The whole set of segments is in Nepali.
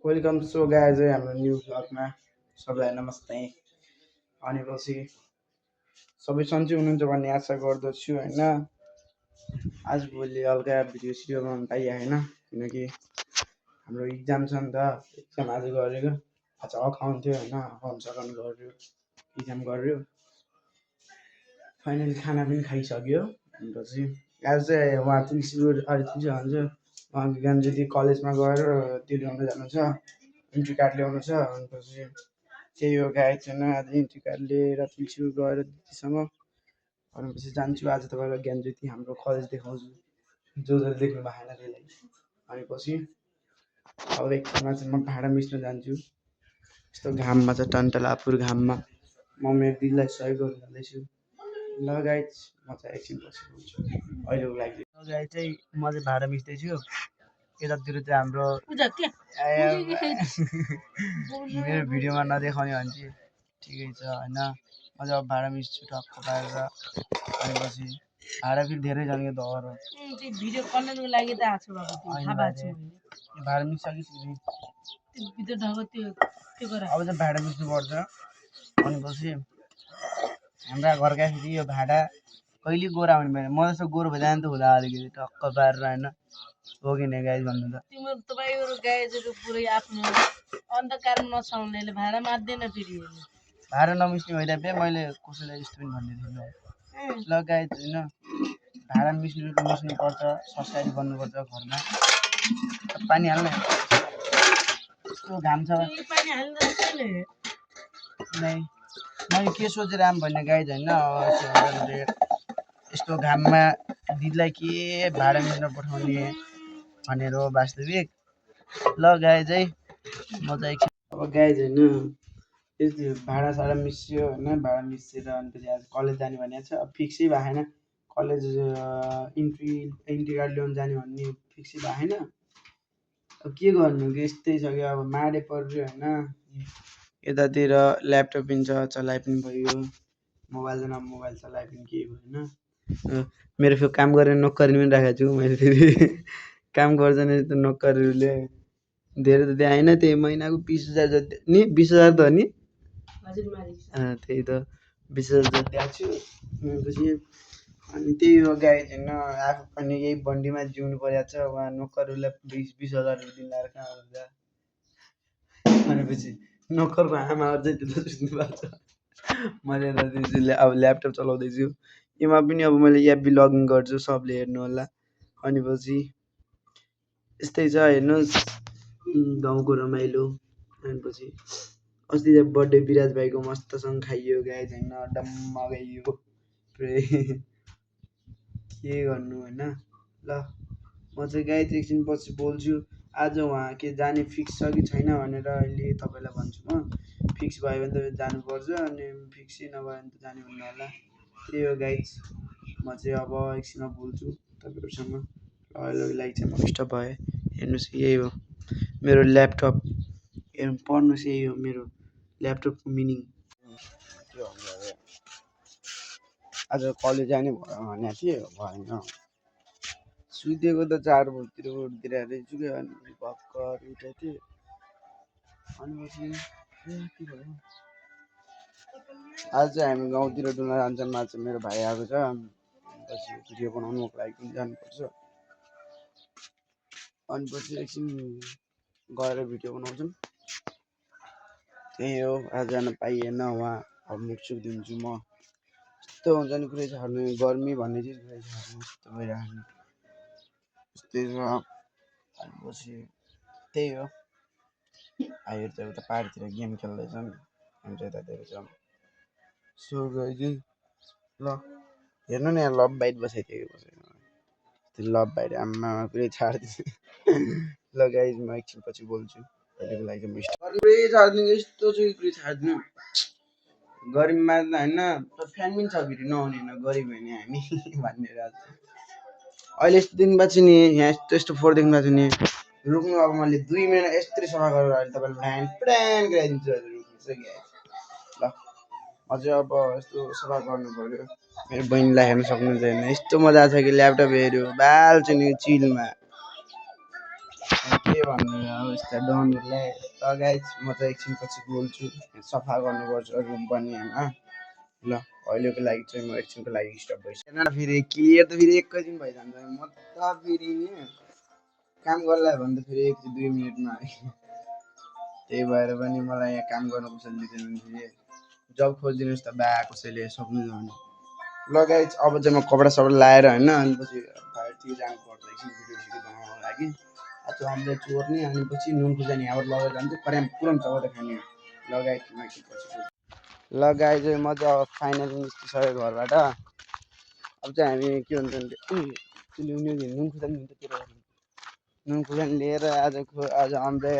वेलकम सो गाइज हाम्रो न्यू भ्लगमा सबैलाई नमस्ते। भनेपछि सबै सन्चै हुनुहुन्छ भन्ने आशा गर्दछु होइन। आजभोलि हल्का भिडियो सिडियो बनाउनु पाइयो होइन, किनकि हाम्रो इक्जाम छ नि त। इक्जाम आज गरेको, आज अकाउन्ट थियो होइन, अकाउन्ट गऱ्यो, इक्जाम गऱ्यो, फाइनली खाना पनि खाइसक्यो। भनेपछि आज चाहिँ उहाँ तुलसी रोड तुलसी भन्छ उहाँ ज्ञानज्योति कलेजमा गएर त्यो ल्याउनु जानु छ, इन्ट्री कार्ड ल्याउनु छ। भनेपछि त्यही हो गाइड छैन, आज इन्ट्री कार्ड लिएर तुलसी रोड गएर दिदीसँग भनेपछि जान्छु आज तपाईँलाई ज्ञानज्योति हाम्रो कलेज देखाउँछु, जसले देख्नु भएन त्यसलाई। भनेपछि अब एकछिनमा चाहिँ म भाडा मिच्न जान्छु। यस्तो घाममा चाहिँ टन्टलापुर घाममा म मेरो दिदीलाई सहयोग गर्नु जाँदैछु। ल गाइड म चाहिँ एकछिन पछि बोल्छु अहिलेको लागि। गाइड चाहिँ म चाहिँ भाडा मिच्दैछु। यतातिर चाहिँ हाम्रो मेरो भिडियोमा नदेखाउने भने चाहिँ ठिकै छ होइन। म चाहिँ अब भाडा मिच्छु टक्क पारेर। भनेपछि भाडा फेरि धेरै जनाको दर हो, भिडियो कन्टेन्टको लागि त आएको छु भाडा मिचिसकेपछि अब चाहिँ भाडा मिच्नुपर्छ। भनेपछि हाम्रा घरका फेरि यो भाडा कहिले गोरा हुने भएन, म जस्तो गोरो भइजाने त होला अलिकति टक्क पारेर होइन, हो कि नै गाइज भन्नु त। तिम्रो तपाईँहरू गाइजहरू पुरै आफ्नो अन्धकारमा नछाउनेले भाडा मार्दैन फेरि। भाडा नमिच्ने भइदा बे मैले कसैलाई यस्तो पनि भन्ने थिएन। ल गाइज होइन, भाडा मिच्नुपर्छ, सब्सक्राइब गर्नुपर्छ घरमा। पानी हाल्ने यस्तो घाम छ पानी हाल्दैन नै। मैले के सोचेर आम भन्ने गाइज होइन, यस्तो घाममा दिदीलाई के भाडा मिच्न पठाउने भनेर हो वास्तविक। ल गाइज है म चाहिँ एकछिन अब गाइज होइन यस्तो भाडा साडा मिच्यो होइन, भाडा मिचेर अनि आज कलेज जाने भनेको छ। अब फिक्सै भएन कलेज इन्ट्री कार्ड ल्याउनु जाने भन्ने फिक्सै भएन। अब के गर्नु कि यस्तै छ कि अब माडे पर्यो होइन। यतातिर ल्यापटप पनि छ, चलाइ पनि भयो, मोबाइल चलाइ पनि केही भएन। मेरो फेरि काम गरेर नोकरी पनि राखेको छु मैले फेरि काम गर्दैन त नोकरीहरूले धेरै त दिएन, त्यही महिनाको 20,000 जति नि 20,000 त हो नि, त्यही त 20,000 जति दिएको छु। भनेपछि अनि त्यही हो गाइड होइन, आफू पनि यही बन्डीमा जिउनु परेको छ। उहाँ नोकरहरूलाई 20,000 दिन लगाएर कहाँ हुन्छ। भनेपछि नोकरको आमा अझै त्यो सुत्नु भएको छ। मैले अब ल्यापटप चलाउँदैछु, यसमा पनि अब मैले एफबी लगइन गर्छु, सबले हेर्नु होला। भनेपछि यस्तै छ हेर्नुहोस् गाउँको रमाइलो। भनेपछि अस्ति चाहिँ बर्थडे विराज भाइको मस्तसँग खाइयो गाइज होइन, डम्म गइयो पुरै के गर्नु होइन। ल म चाहिँ गाइज एकछिन पछि बोल्छु। आज उहाँ के जाने फिक्स छ कि छैन भनेर अहिले तपाईँलाई भन्छु। म फिक्स भयो भने त जानुपर्छ, अनि फिक्सै नभयो भने त जाने हुन्न होला। त्यही हो गाइज, म चाहिँ अब एकछिनमा बोल्छु तपाईँहरूसँग। अहिलेको लागि चाहिँ म डिस्टर्ब भएँ। हेर्नुहोस् यही हो मेरो ल्यापटप, हेर्नु पढ्नुहोस् यही हो मेरो ल्यापटपको मिनिङ। आज कलेज जाने भनेको थिएँ भएन, सुतेको त 4 बजीतिर रहेछु क्या, अनि भर्खर उठेको थिएँ। भनेपछि के भयो आज चाहिँ हामी गाउँतिर डुल्न जान्छौँ। आज चाहिँ मेरो भाइ आएको छ, पछि भिडियो बनाउनुको लागि पनि जानुपर्छ। अनिपछि एकछिन गएर भिडियो बनाउँछौँ। त्यही हो, आज जान पाइएन उहाँ, अब मुखसुख दिन्छु म। यस्तो हुन्छ नि पुरै छर्ने गर्मी भन्ने चिज पुरै छर्ने यस्तो भइरहेको यस्तै छ। भनेपछि त्यही हो, भाइहरू चाहिँ उता पाहाडतिर गेम खेल्दैछन्, हामी चाहिँ यतातिर छौँ। सो गाइज ल हेर्नु न यहाँ लभ बाइट बसाइदिएको त्यो लभ बाइट आम्मा पुरै छाडिदिन्छ। ल गाइज म एकछिन पछि बोल्छु। अहिलेको लागि पुरै छाडिदिनु यस्तो चाहिँ पुरै छाडिदिनु गरिबमा त होइन, फ्यान पनि छ फेरि नहुने होइन, गरिब होइन हामी भनेर अहिले यस्तो दिन भएको छु नि, यहाँ यस्तो फोहोर देख्नु भएको छु नि, रुक्नु अब मैले 2 महिना यस्तरी सफा गरेर अहिले तपाईँलाई प्लान गराइदिन्छु। हजुर रुक्नु ल म चाहिँ अब यस्तो सफा गर्नु पऱ्यो। मेरो बहिनीलाई हेर्न सक्नुहुन्छ होइन, यस्तो मजा छ कि ल्यापटप हेऱ्यो बाल छ नि चिलमा। के भन्नु अब यस्तो डनहरूलाई त गाइज म चाहिँ एकछिनपछि बोल्छु सफा गर्नुपर्छ रुम पनि होइन ल अहिलेको लागि चाहिँ म एकछिनको लागि स्टप भइसकेन फेरि क्लियर त फेरि एकैछिन भइजान्छ म त फेरि नि काम गर्ला भने त फेरि 1-2 मिनटमा त्यही भएर पनि मलाई यहाँ काम गर्न कसैले दिँदैन फेरि जब खोजिदिनुहोस् त बा कसैले सक्नु भने ल गाइज अब चाहिँ म कपडा सपडा लगाएर होइन अनि पछि बाहिरतिर जानुपर्छ एकछिन भिडियो सिडियो बनाउनको लागि आज हामीले चोर्ने अनि पछि नुन खुर्सानी यहाँबाट लगेर जान्छु पर्याम पुरन चौध खाने ल गाइज म एकछिन पछि ल गाइज म चाहिँ अब फाइनली निस्किसकेँ घरबाट अब चाहिँ हामी के भन्छ भने नुन खुर्सानी नुन खुर्सानी लिएर आज आउँदै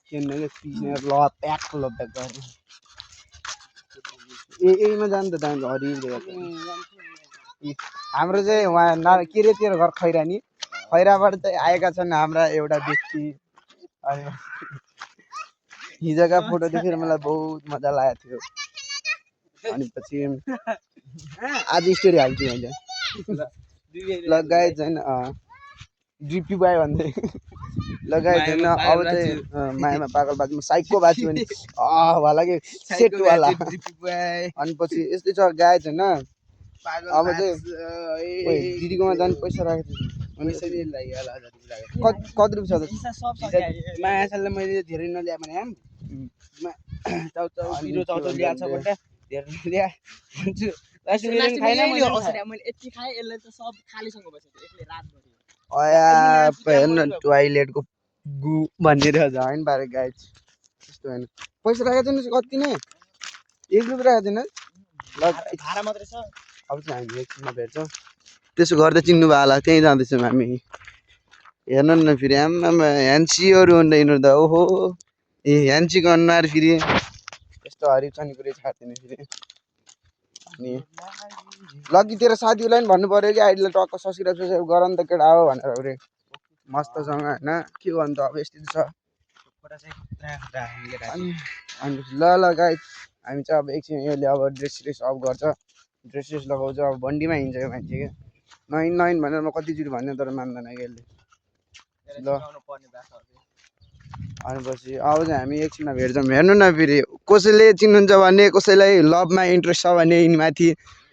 किन्नु पिस्ने ल प्याक गर्ने यहीमा जानु त दामी हरियो हाम्रो चाहिँ उहाँ के रे तेरो घर खैराबाट चाहिँ आएका छन् हाम्रा एउटा व्यक्ति अनि हिजोका फोटो देखेर मलाई बहुत मजा लागेको थियो अनि पछि आज स्टोरी हाल्छु मैले ल गाइज होइन डिपी बाई भन्दै ल गाइज होइन अब चाहिँ मायामा पागल बाजु साइकको बाजु भने वाला के सेटवाला अनि पछि यस्तै छ गाइज होइन अब चाहिँ दिदीकोमा जाने पैसा राखेको थियो कति रुपियाँ छ मायासालले मैले धेरै नल्याए भने चाउचाउ ल्याएको छ बट्टा धेरै ल्या हेर्नु टोइलेटको गु भनिदिएर होइन बारे गाइज त्यस्तो होइन पैसा राखेको छैन कति नै 1 रुपियाँ राखेको छैन ल अब चाहिँ हामी एकछिनमा भेट्छौँ त्यसो गर्दा चिन्नु भयो होला त्यहीँ जाँदैछौँ हामी हेर्नु न फेरि आम्मामा ह्यान्सीहरू हुँदा यिनीहरू त ओहो ए ह्यान्सीको अनुहार फेरि यस्तो हरियो चनीको रहेछ छाड्दिने फेरि अनि लग्गी तेरो साथीहरूलाई पनि भन्नु पऱ्यो कि आइडीलाई टक्क सब्सक्राइब गर नि त केटा हो भनेर अरे मस्तसँग होइन के गर्नु त अब यस्तै छ अनि ल गाइज हामी चाहिँ अब एकछिन यसले अब ड्रेस अफ गर्छ ड्रेस लगाउँछ अब बन्डीमा हिँड्छ यो मान्छे क्या नहिन् भनेर म कतिचोटि भन्ने तर मान्दैन कि यसले ल अनि पछि अब चाहिँ हामी एकछिनमा भेट्छौँ हेर्नु न फेरि कसैले चिन्नुहुन्छ भने कसैलाई लभमा इन्ट्रेस्ट छ भने यिनीमाथि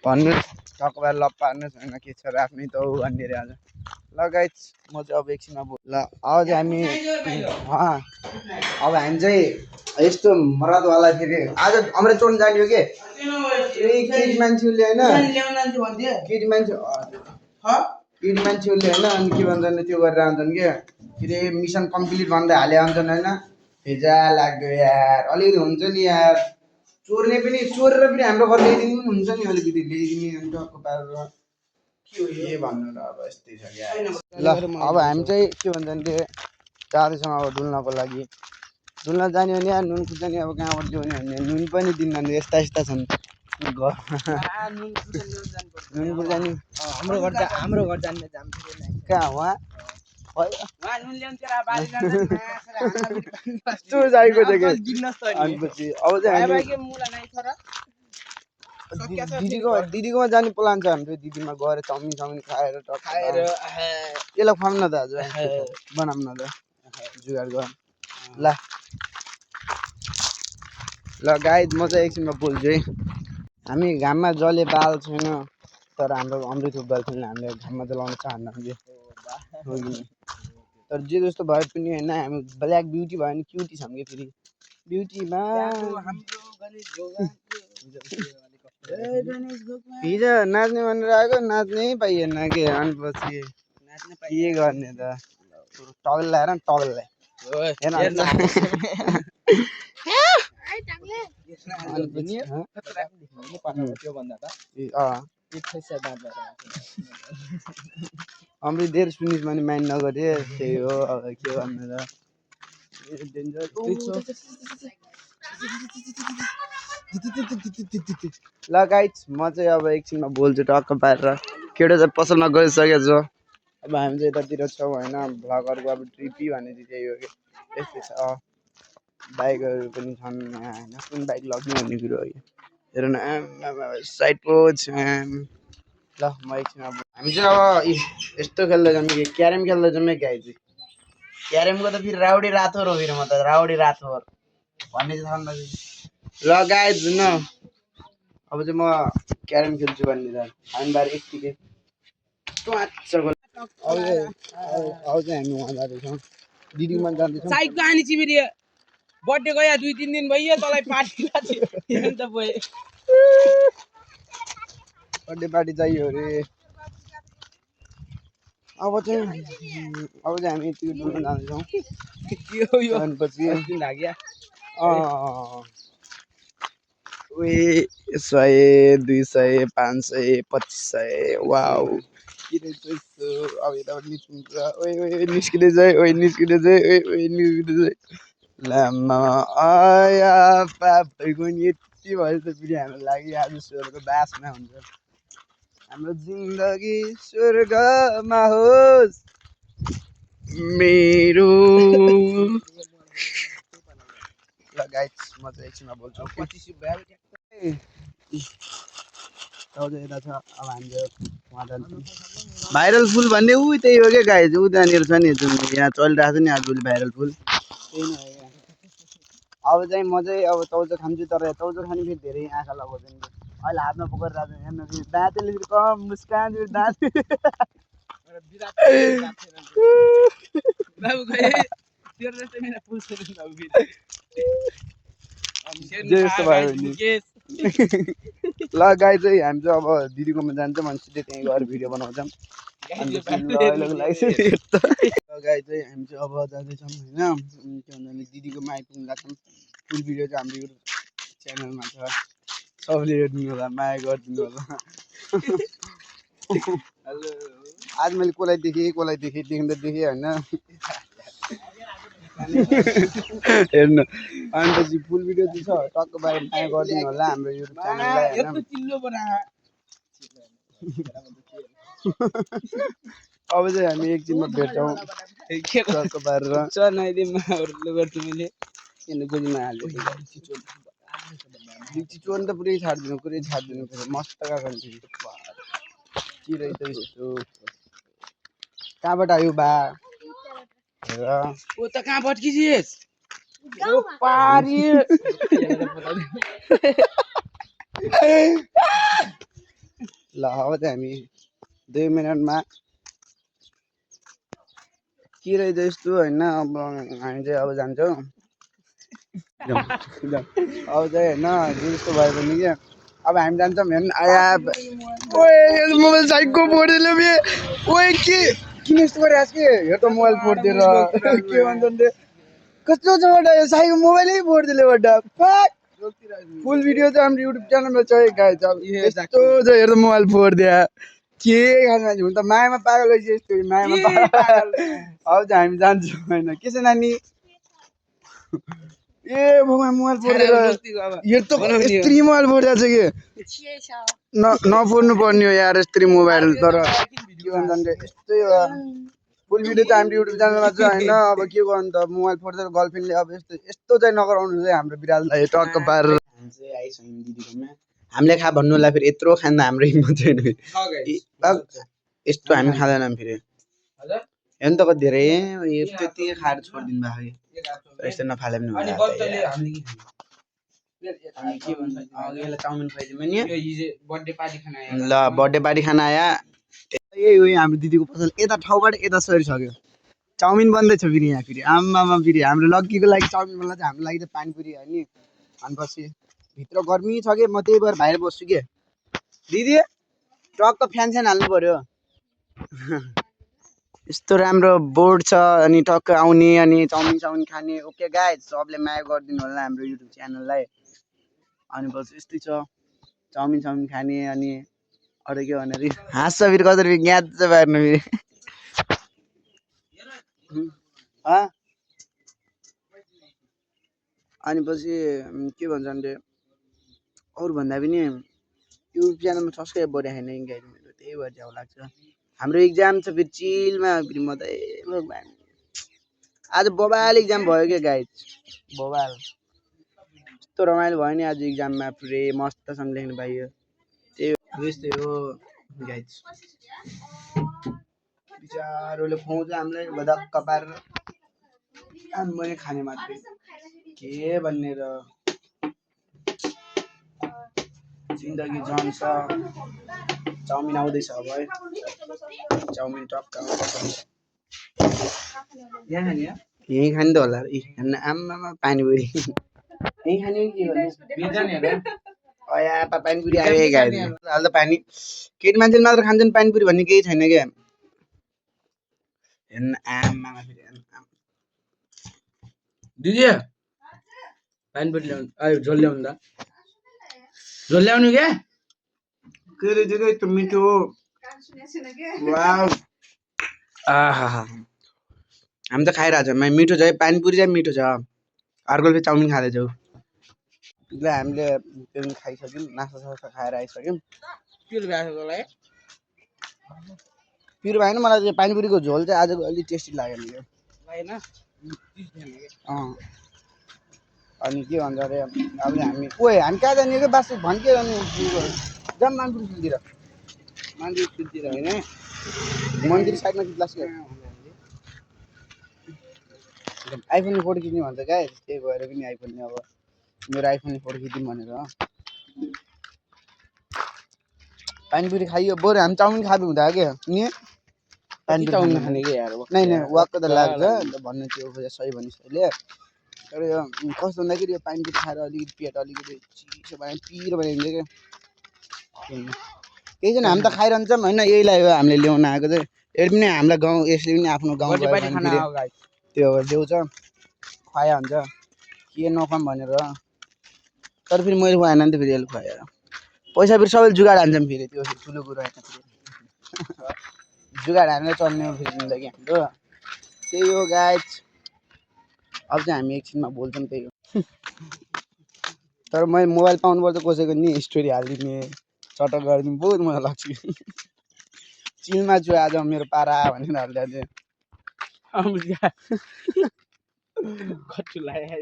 भन्नु टक्क भएर लभ पार्नुहोस् होइन के छ आफ्नै त हो भनिदिएर आज ल गाइज म चाहिँ अब एकछिनमा ल अब चाहिँ हामी अब हामी चाहिँ यस्तो मरदवाला फेरि आज हाम्रो चोर्न जाने हो कि केटी मान्छेहरूले होइन केटी मान्छेहरूले होइन अनि के भन्छन् त्यो गरेर आउँछन् क्या फेरि मिसन कम्प्लिट भन्दै हाले आउँछन् होइन भेजा लाग्यो यार अलिकति हुन्छ नि यार चोर्ने पनि चोरेर पनि हाम्रो घर ल्याइदिनु पनि हुन्छ नि अलिकति ल्याइदिने अनि टक्क पारेर के भन्नु र अब यस्तै छ क्या ल अब हामी चाहिँ के भन्छ भने त्यो जाँदैछौँ अब डुल्नको लागि डुल्न जाने भने नुन खुर्सानी अब कहाँबाट ल्याउने भने नुन पनि दिन्न यस्ता छन् नुन खुर्सानी हाम्रो घर जाने कहाँ उहाँ दिदीकोमा जाने प्लान छ हाम्रो दिदीमा गएर चाउमिन खाएर यसलाई खुवाउँ न त आज बनाऊँ न त जुगाड गरौँ ल गाइज म चाहिँ एकछिनमा बोल्छु है हामी घाममा जले बाल छैन तर हाम्रो अमृत बाल छैन हामीले घाममा जलाउन चाहन्न तर जे जस्तो भए पनि होइन हामी ब्ल्याक ब्युटी भयो भने क्युटी छौँ कि फेरि ब्युटीमा हिजो नाच्ने भनेर आएको नाच्नै पाइएन के अनि पछि के गर्ने त टवेल लगाएर नि टवेललाई अमृत धेर सुनिस् भने माइन्ड नगरे त्यही हो अब के भन्नु र ल गाइज म चाहिँ अब एकछिनमा बोल्छु टक्क पारेर केटो चाहिँ पसलमा गइसकेको छु अब हामी चाहिँ यतातिर छौँ होइन भ्लगरको अब ट्रिपी भने चाहिँ त्यही हो कि यस्तै छ बाइकहरू पनि छन् होइन कुन बाइक लग्ने भन्ने कुरो हो हेर न साइड पोज ल म एकछिन अब हामी चाहिँ अब यस्तो खेल्दैछौँ कि क्यारम खेल्दैछौँ है गाइज क्यारेमको त फेरि राउडी राथोर हो फेरि म त राउडी राथोर भन्ने चाहिँ थाहा नदिनु ल गाइज न अब चाहिँ म क्यारेम खेल्छु भनेर हामी बार एकतिकै अब चाहिँ हामी उहाँ जाँदैछौँ दिदीमा जाँदैछौँ साइकको आनी चिमिरी बर्थडे गयो 2-3 दिन भयो तँलाई पार्टी त भयो बर्थडे पार्टी चाहियो अरे अब चाहिँ हामी यतिको डुल्न जाँदैछौँ पछि लाग्यो 100 200 500 2500 वाउ के रहेछ यस्तो अब यताबाट निस्किन्छ ओइ निस्किँदैछ लामा आया पापैको नि यति भयो त फेरि हाम्रो लागि आज स्वर्गको बासमा हुन्छ हाम्रो जिन्दगी स्वर्गमा होस् मेरो ल गाइस म चाहिँ एकछिनमा बोल्छु यता छ अब हामीले वहाँ जान्छौँ भाइरल फुल भन्ने ऊ त्यही हो क्या गाइस ऊ त्यहाँनिर छ नि जुन यहाँ चलिरहेको छ नि आजभोलि भाइरल फुल अब चाहिँ म चाहिँ अब चौचो खान्छु तर चौचो खाने फेरि धेरै आँखा लगाउँछ नि अहिले हातमा पकडेर राख्छ हेर्नु फेरि दाँतले फेरि कम मुस्कान फेरि दाँत जस्तो भयो ल गाई चाहिँ हामी चाहिँ अब दिदीकोमा जान्छौँ अनि सिधै त्यहीँ गएर भिडियो बनाउँछौँ गाई चाहिँ हामी चाहिँ अब जाँदैछौँ होइन के भन्दा दिदीकोमा आइपुग्नु लाग्छौँ फुल भिडियो चाहिँ हाम्रो युट्युब च्यानलमा छ सबले हेरिदिनु होला माया गरिदिनु होला आज मैले कसलाई देखेँ देख्दा देखेँ होइन हेर्नु अनि पछि फुल भिडियो चाहिँ छ टक्क बारे माया गरिदिनु होला हाम्रो युट्युब च्यानललाई होइन अब चाहिँ हामी एकछिनमा भेट्छौँ टक्क पारेर चिचोन त पुरै छाडिदिनु फेरि मस्त गएको के रहेछ यस्तो कहाँबाट आयो बा ओ त कहाँ भट्किसिएस ल अब चाहिँ हामी 2 मिनटमा के रहेछ यस्तो होइन अब हामी चाहिँ अब जान्छौँ अब चाहिँ होइन जस्तो भयो भने क्या अब हामी जान्छौँ हेर्नु आया मोबाइल साइडको फोडिदियो बे ओए के किन यस्तो गरिरहेको कि हेर त मोबाइल फोडिदिएर के भन्छन् रे कस्तो छ बडा यो साइडको मोबाइलै फोडिदियो बडा फुल भिडियो चाहिँ हाम्रो युट्युब च्यानलमा छ गाइस अब यस्तो छ हेर त मोबाइल फोडिदियो के खानु मान्छे हुन त मायामा पागल भइसक्यो यस्तो मायामा पागल अब चाहिँ हामी जान्छौँ होइन के छ नानी ए भगवान मोबाइल फोडेर यो त यस्तरी मोबाइल फोडिरहेको छ कि नफोड्नु पर्ने हो यार यस्तरी मोबाइल तर के भन्छन् यस्तै हो फुल भिडियो चाहिँ हाम्रो युट्युब च्यानलमा छ होइन अब के गर्नु त मोबाइल फोडेर गर्लफ्रेन्डले अब यस्तो चाहिँ नगराउनु चाहिँ हाम्रो बिराजलाई टक्क पारेर हामी चाहिँ आइसक्यौँ दिदीकोमा हामीले खा भन्नु होला फेरि यत्रो खाँदा हाम्रो हिम्मत छैन यस्तो हामी खाँदैनौँ फेरि हेर्नु त कति धेरै त्यति खाएर छोडिदिनु भएको यस्तो नफाले पनि हुन्छ के भन्छ यसलाई चाउमिन खुवाइदिउँ नि ल बर्थडे पार्टी खाना आया यही हो हाम्रो दिदीको पसल यता ठाउँबाट यता सरिसक्यो चाउमिन बन्दैछ फेरि यहाँ फेरि आमामा फेरि हाम्रो लक्कीको लागि चाउमिन बन्दा चाहिँ हाम्रो लागि त पानीपुरी हो नि अनि पछि भित्र गर्मी छ कि म त्यही भएर बाहिर बस्छु के दिदी टक्क फ्यान हाल्नु पर्यो यस्तो राम्रो बोर्ड छ अनि टक्क आउने अनि चाउमिन खाने ओके गाइज सबले माया गरिदिनु होला हाम्रो युट्युब च्यानललाई अनि पछि यस्तै छ चाउमिन खाने अनि अरू के भने हाँस्छ फेरि कसरी ग्याज पार्नु फेरि अनि पछि के भन्छन् रे अरू भन्दा पनि युट्युब च्यानलमा सब्सक्राइब गरिराखेन गाइज मेरो त्यही भएर झ्याउ लाग्छ हाम्रो इक्जाम छ फेरि चिलमा फेरि म त आज बबाल इक्जाम भयो क्या गाइज बबाल यस्तो रमाइलो भयो नि आज इक्जाममा पुरै मस्तसँग लेख्नु पाइयो त्यही यस्तै हो गाइज बिचारोले खुवाउँछ हामीलाई भदक्क पारेर अनि मैले खाने मात्रै के भन्ने र जिन्दगी जान्छ चाउमिन आउँदैछ अब है चाउमिन टक्क आउँदैछ यहाँ खाने यहीँ खाने त होला हेर्न आम्मामा पानीपुरी यहीँ खाने के गर्ने अया पानीपुरी आयो गाडी हाल्दा पानी केटी मान्छेले मात्र खान्छन् पानीपुरी भन्ने केही छैन क्या हेर्न आम्मामा फेरि दिदी पानीपुरी ल्याउनु झोल ल्याउनु त झोल ल्याउनु क्या के रे दिदी यस्तो मिठो वाउ आहा हामी त खाइरहेको छ मिठो छ है पानीपुरी चाहिँ मिठो छ अर्कोले फेरि चाउमिन खाँदैछौँ ल हामीले त्यो खाइसक्यौँ नास्ता खाएर आइसक्यौँ पिरो भएको लागि पिरो भएन मलाई चाहिँ पानीपुरीको झोल चाहिँ आजको अलिक टेस्टी लाग्यो होइन अनि के भन्छ अरे अब हामी हामी कहाँ जाने क्या बास भन् के जाने जाऊँ मानपुर फिल्डतिर होइन मन्दिर साइडमा क्लास आइफोनले फोटो खिच्ने भन्छ क्या त्यही भएर पनि आइफोनले अब मेरो आइफोनले फोटो खिच्दिउँ भनेर पानीपुरी खाइयो बरु हामी चाउमिन खाएको हुँदा क्या नि पानीपुरी चाउमिन खाने कि यार नै वाकको त लाग्छ भन्नु त्यो सही भनिस् अहिले तर यो कस्तो भन्दाखेरि यो पानीपुरी खाएर अलिकति पेट अलिकति चिसो बनायो पिरो बनाइदिन्छ क्या केही छैन हामी त खाइरहन्छौँ होइन यहीलाई हो हामीले ल्याउन आएको चाहिँ यति पनि हामीलाई गाउँ यसले पनि आफ्नो गाउँ त्यो ल्याउँछ खुवाया हुन्छ के नखाऊँ भनेर तर फेरि मैले खुवाएन नि त फेरि यसले खुवाएर पैसा फेरि सबैले जुगाड हान्छौँ फेरि त्यो ठुलो कुरो होइन जुगाड हानेर चल्ने हो फेरि जिन्दगी हाम्रो त्यही हो गाइज अब चाहिँ हामी एकछिनमा बोल्छौँ त्यही हो तर मैले मोबाइल पाउनुपर्छ कसैको नि स्टोरी हालिदिने चटक गरिदिनु बहुत मजा लाग्छ चिलमा छु आज मेरो पारा भनेर हालिदिएको कति लाग्यो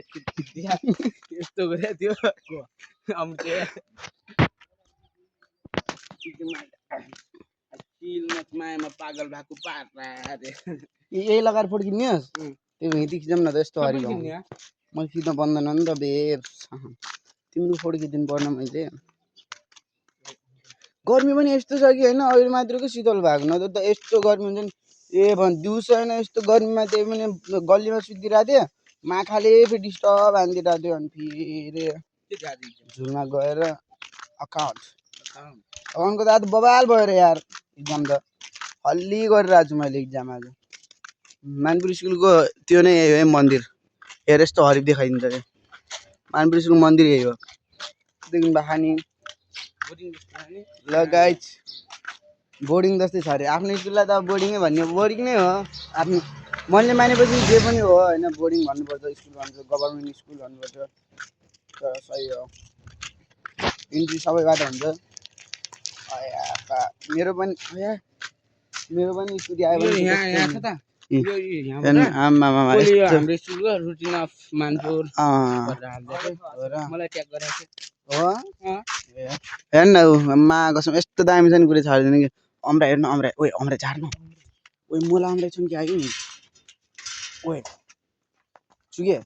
यस्तो गरे त्यो मायामा पागल भएको पारा यही लगाएर फोटो किन्नुहोस् त्यो हिँडी खिचौँ न त यस्तो हरि मैले खिच्न बन्दैन नि त बेब तिम्रो फोटो खिचिदिनु पर्न मैले गर्मी पनि यस्तो छ कि होइन अहिले मात्रको शीतल भएको न त यस्तो गर्मी हुन्छ नि ए भन् दिउँसो होइन यस्तो गर्मीमा त्यही पनि गल्लीमा सुतिरहेको थिएँ माखाले फेरि डिस्टर्ब हानिदिरहेको थियो अनि फेरि झुलमा गएर अकाउन्टको त आज बबाल भयो र यार इक्जाम त हल्ली गरिरहेको छु मैले इक्जाम आज मानपुर स्कुलको त्यो नै यही हो मन्दिर हेर यस्तो हरिफ देखाइदिन्छ अरे मानपुर स्कुलको मन्दिर यही हो देखिनु बाखानी ल गाइज बोर्डिङ जस्तै छ अरे आफ्नो स्कुललाई त बोर्डिङै भन्ने बोर्डिङ नै हो आफ्नो मनले मानेपछि जे पनि हो होइन बोर्डिङ भन्नुपर्छ स्कुल भन्नुपर्छ गभर्मेन्ट स्कुल भन्नुपर्छ तर सही हो इन्ट्री सबैबाट हुन्छ मेरो पनि स्कुटी आयो भने हाम्रो स्कुलको रुटिन अफ मानपुर मलाई ट्याग गराएको हेर्न न मा कसम यस्तो दामी छ नि कुरै छाड्दैन कि अम्रा हेर्नु अम्रा ओए अम्रा झार्नु ओए मोला अम्रा छन् कि आयो नि ओए चुके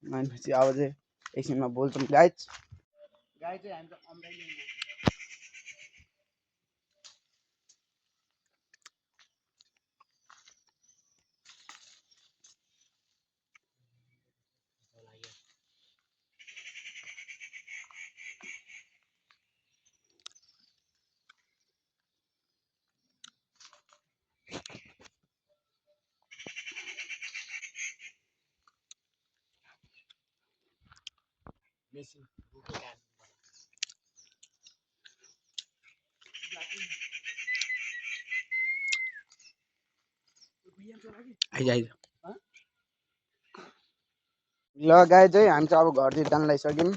मान्छे अब चाहिँ एकछिनमा बोल्छौँ गाई चाहिँ हामी अम्रा ल गाई चाहिँ हामी चाहिँ अब घरतिर जान लागिसक्यौँ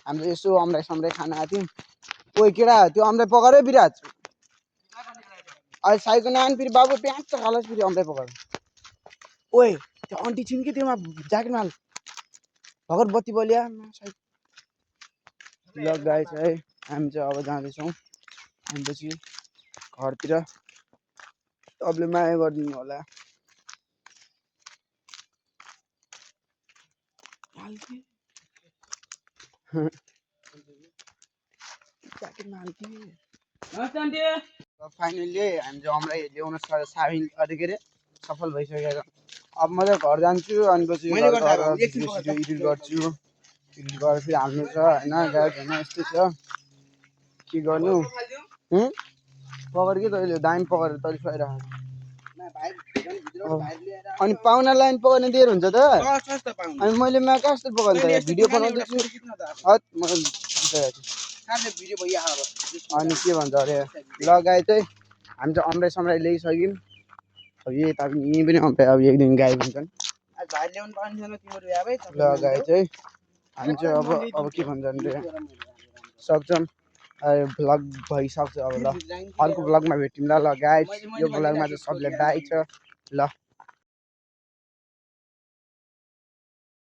हामीले यसो अम्राई सम्राई खान आएको थियौँ ओए केटा त्यो अम्राई पकाएर विराज अहिले साइको नान फेरि बाबु प्याच खालोस् फेरि अम्राई पकाएर ओए त्यो अन्टी छिन् कि त्योमा ज्याकेट माल भर्खर बत्ती बलिया ल गाई चाहिँ हामी चाहिँ अब जाँदैछौँ हामीपछि घरतिर तपाईँले माया गरिदिनु होला नमस्ते आन्टी फाइनली हामी चाहिँ अमराई ल्याउन साबिल के अरे सफल भइसकेको अब म चाहिँ घर जान्छु अनि पछि एडिट गर्छु एडिट गरेर फेरि हाल्नु छ होइन गायक होइन यस्तै छ के गर्नु पकड के तैँले दामी पकडेर तैँले खुवाइरह अनि पाहुना लाइन पकाउने दिएर हुन्छ त अनि मैले मा कस्तो पकाउनु त भिडियो बनाउँदैछु अनि के भन्छ अरे ल गाई चाहिँ हामी चाहिँ अमराई समराई ल्याइसक्यौँ अब यही त यहीँ पनि अमराई अब एक दिन गाई हुन्छन् ल गाई चाहिँ हामी चाहिँ अब के भन्छ भने सक्छौँ भ्लग भइसक्छ अब ल अर्को भ्लगमा भेट्यौँ ल गाई यो भ्लगमा चाहिँ सबले बाई छ ल